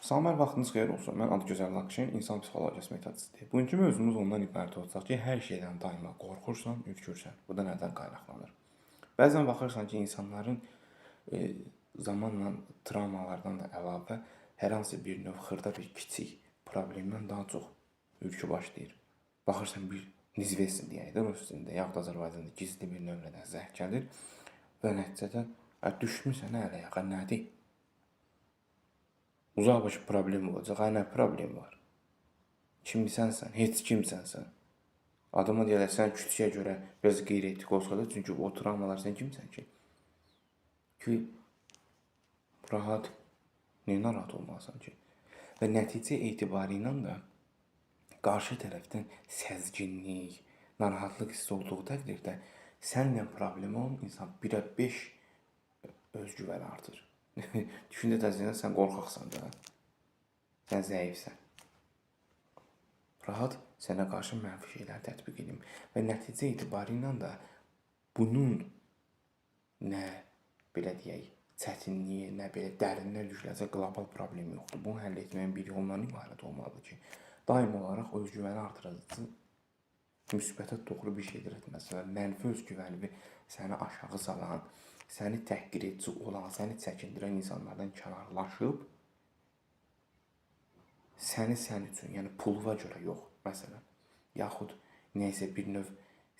Salam, hər vaxtınız xeyir olsun. Mən Adıgözəl Lakşin, insan psixologiyası metodisti. Bugünkü mövzumuz ondan ibarət olacaq ki, hər şeydən daima qorxursan, ürkürsən. Bu da nədən qaynaqlanır? Bəzən baxırsan ki, insanların zamanla travmalardan da əlavə hər hansı bir növ xırda bir kiçik problemdən daha çox ürkü başlayır. Baxırsan bir nizvesin deyək də rus dilində, yaxud Azərbaycanda gizli bir nömrədən zəng gəlir və nəticədə düşmüsən ələ yağa, nədir? Uzaq başı problem olacaq. Ha, nə problem var? Kimsən sən? Heç kimsən sən. Adama deyirlər, sən küçüyə görə biraz qeyri-etik olsa da, çünki o travmalar sən kimsən ki? Ki, rahat, niyə narahat olmalısan ki? Və nəticə etibarı ilə də qarşı tərəfdən səzginlik, narahatlıq hissi olduğu təqdirdə sənlə problemi olan insan 1-ə 5 özgüvəni artır. Düşüncə tərzindən sən qorxaqsan da. Sən zəifsən. Rahat sənə qarşı mənfi şeylər tətbiq edim. Və nəticə etibarı ilə də bunun nə belə deyək, çətinliyi, nə belə dərindən düşüləcək qlobal problem yoxdur. Bunu həll etməyin bir yolundan ibarət olmalıdır ki, daim olaraq özgüvəni artırıcı müsbətə doğru bir şeylər etməsi və mənfi özgüvəni səni aşağı salan, səni təhqir edici olan, səni çəkindirən insanlardan kənarlaşıb səni sən üçün, yəni puluna görə yox, məsələn, yaxud nəyisə bir növ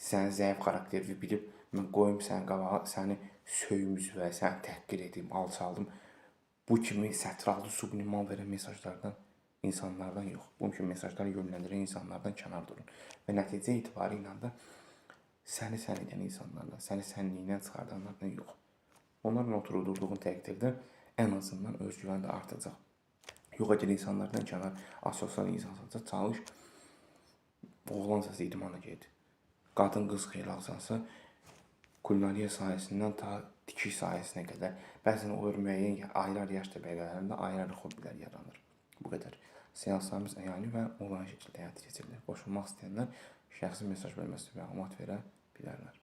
sənin zəif xarakterini bilib mən qoyum sənin qabağa, səni söyüm və səni təhqir edim, alçaldım. Bu kimi sətraltı subliminal verən mesajlardan insanlardan yox. Bu kimi mesajları yönləndirən insanlardan kənar durun. Və nəticə etibarı ilə də səni sən edən insanlardan, səni sənliyindən çıxardanlardan yox. Onlarla oturub durduğun təqdirdə ən azından özgüvən də artacaq. Yox, əgər insanlardan kənar asosial insansansa, çalış, oğlansa idmana get. Qadın qız xeyirlaqsansa, kulinariya sahəsindən ta tikiş sahəsinə qədər bəzən o müəyyən ayrı-ayrı yaş təbəqələrində ayrı-ayrı hobbilər yaranır. Bu qədər. Seanslarımız əyani və onlayn şəkildə həyata keçirilir. Qoşulmaq istəyənlər şəxsi mesaj bölməsində məlumat verə bilərlər.